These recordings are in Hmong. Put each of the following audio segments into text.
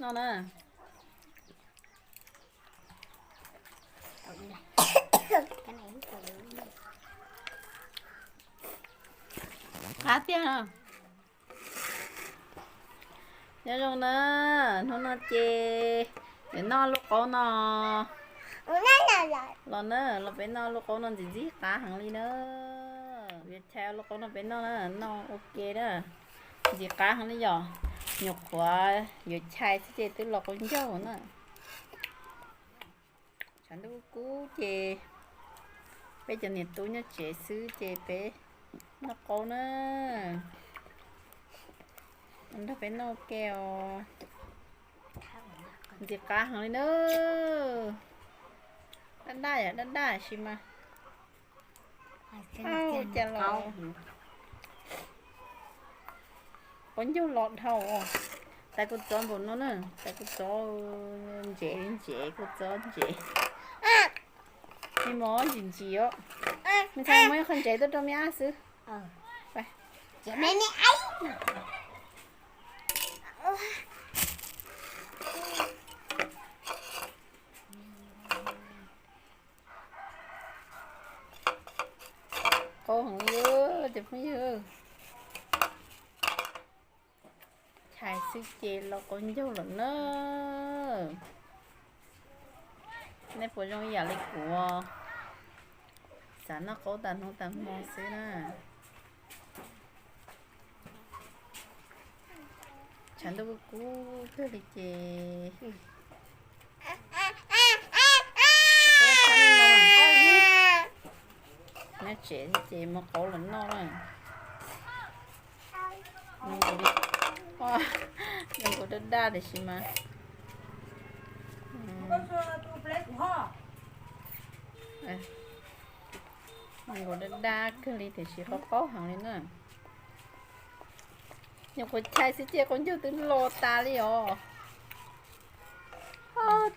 No na. Qab tiag. Nyob zoo na, hnub no ces yuav noj lub qaub no los na, los peb noj lub qaub no ntxim ntxim qab heev li na. Yuav chais lub qaub no peb noj na, noj ua ke na. Ntxim qab heev li yom, nyuam qhuav yuav chais xwb ces twb los qaub ncaug na. Tshav ntuj kub kub ces peb cov niam tub nyob tsev xwb ces peb noj qaub na. Nrog peb noj ua ke os. Ntxim qab heev li na. Daj daj yom, daj daj sis mas. Au, cas los qaub ncaug los dhau os. Tais kuv txov npaum no na, tais kuv txov ntsev li ntsev, kuv txov ntsev. Me mos ntsim ntsim os. Me ntxhais muab ib qho ntsev tuaj rau me ab xwb. Qaub heev li cov phooj ywg. Chais xwb ces los qaub ncaug lawm na. Nej puas zoo ib yam li kuv, xav noj qaub tas hnub tas hmo xwb na. Tshav ntuj kub kub kawg li ces nyob tsev ces muab qaub los noj na. Zoo nkaus daj daj tiam sis mas, zoo nkaus daj daj kawg li tiam sis qaub qaub heev li na. Nyuam qhuav chais xwb ces qaub ncaug twb los tas li os.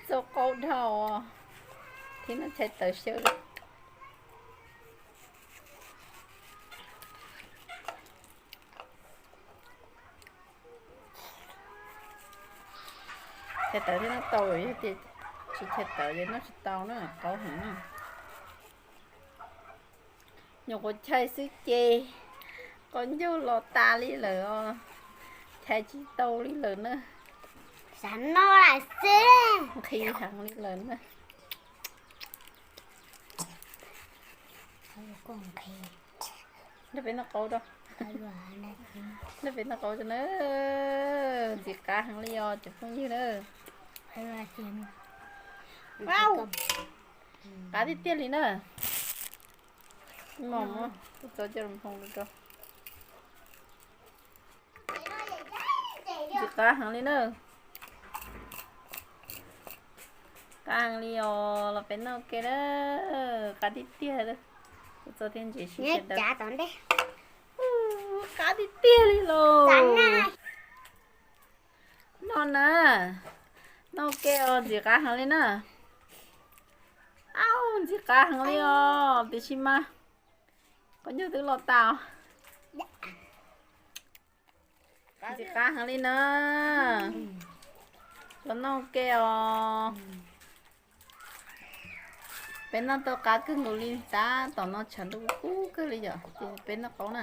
Txaus qaub dhau os. Thiab no chais tawv xyaw li. Chais tawv thiab noj tau, yog tias tsis chais tawv ces noj tsis tau na, qaub heev na. Nyuam qhuav chais xwb ces qaub ncaug los tas li lawm os. Chais tsis tau li lawm na. Xav noj lawm xwb. Nqhis heev li lawm na. Nrog peb noj qaub rau. Nrog peb noj qaub rau na. Ntxim qab heev li os cov phooj ywg na. Qab tiag tiag li na. Mos, kuv txov cov nphoo rau. Ntxim qab heev li na. Qab heev li os, los peb noj ua ke na. Qab tiag tiag. Kuv txov thiab ntsev sib sawv daws. Qab tiag tiag li los. Noj na, noj ua ke os, ntxim qab heev li na. Au, ntxim qab heev li os, tiam sis mas qaub ncaug twb los tas os. Ntxim qab heev li na. Los noj ua ke os. Peb noj tau qab kawg nkaus li, tab tom no tshav ntuj kub kawg li yom, ces peb noj qaub na.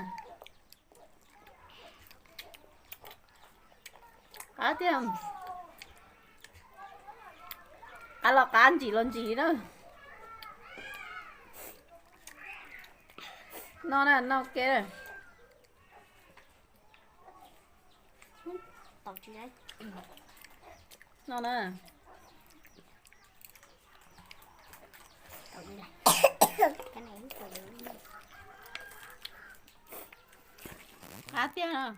Qab tiag. Qab los qab, ntsim los ntsim na. Noj na, noj ua ke. Noj na. Qab tiag.